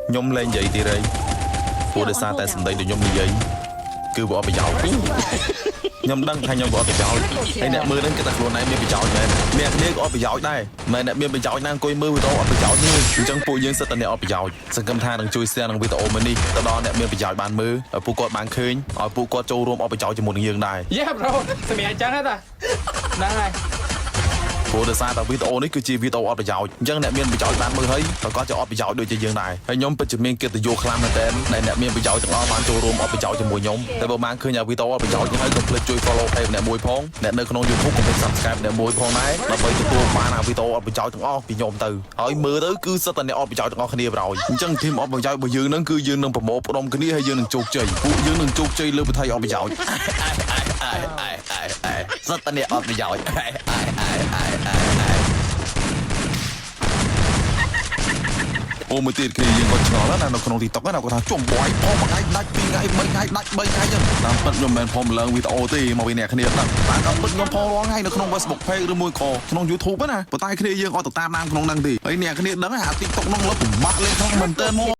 ខ្ញុំលែងនិយាយទៀតហើយព្រោះដោយសារតែសម្ដីដែលខ្ញុំនិយាយគឺវាអត់ប្រយោជន៍ខ្ញុំដឹងថាខ្ញុំវាអត់ប្រយោជន៍ហើយអ្នកមើលហ្នឹងគេតែខ្លួនឯងមានប្រយោជន៍មែនអ្នកគ្នាក៏អត់ប្រយោជន៍ដែរមែនអ្នកមានប្រយោជន៍ណាអង្គុយមើលវីដេអូអត់ប្រយោជន៍ទេអញ្ចឹងពួកយើងសិតតែអ្នកអត់ប្រយោជន៍សង្ឃឹមថានឹងជួយ share នឹងវីដេអូមួយនេះទៅដល់អ្នកមានប្រយោជន៍បានមើលឲ្យពួកគាត់បានឃើញឲ្យពួកគាត់ចូលរួមអត់ប្រយោជន៍ជាមួយនឹងយើងដែរ Yeah, bro. សម្រាប់អញ្ចឹងហ៎តាហ្នឹងហើយ ព្រោះដោយសារតែវីដេអូនេះគឺជាវីដេអូអត់ប្រយោជន៍អញ្ចឹងអ្នកមានប្រយោជន៍បានមើលហើយប្រកាសជាអត់ប្រយោជន៍ដូចជាយើងដែរហើយខ្ញុំពិតជាមានកិត្តិយសខ្លាំងមែនទែនដែលអ្នកមានប្រយោជន៍ទាំងអស់បានចូលរួមអត់ប្រយោជន៍ជាមួយខ្ញុំតែបើបានឃើញអាវីដេអូអត់ប្រយោជន៍នេះហើយកុំភ្លេចជួយ follow page ម្នាក់មួយផងអ្នកនៅក្នុង YouTube កុំភ្លេច subscribe ម្នាក់មួយផងដែរដើម្បីទទួលបានអាវីដេអូអត់ប្រយោជន៍ទាំងអស់ពីខ្ញុំទៅហើយមើលទៅគឺសិតតែអ្នកអត់ប្រយោជន៍ទាំងអស់គ្នាប្រោយអញ្ចឹង team អត់ប្រយោជន៍របស់យើងហ្នឹងគឺយើងនឹងប្រមូលផ្ដុំគ្នាហើយយើងនឹងជោគជ័យពួកយើងនឹងជោគជ័យលើវិថីអត់ប្រយោជន៍សិតតែអ្នកអត់ប្រយោជន៍ អូមួយទៀតគ្នាយើងក៏ឆ្ងល់ដែរណានៅក្នុង TikTok ណាគាត់ថាជុំបាយផងមួយថ្ងៃដាច់ពីរថ្ងៃបីថ្ងៃដាច់បីថ្ងៃចឹងតាមពិតខ្ញុំមិនមែនផុសឡើងវីដេអូទេមកពីអ្នកគ្នាដឹងតាមតាមពិតខ្ញុំផុសរាល់ថ្ងៃនៅក្នុង Facebook page ឬមួយក៏ក្នុង YouTube ណាប៉ុន្តែគ្នាយើងអត់ទៅតាមដានក្នុងហ្នឹងទេហើយអ្នកគ្នាដឹងអា TikTok ហ្នឹងលើពិបាកលេងខ្លាំងមែនទែនមក។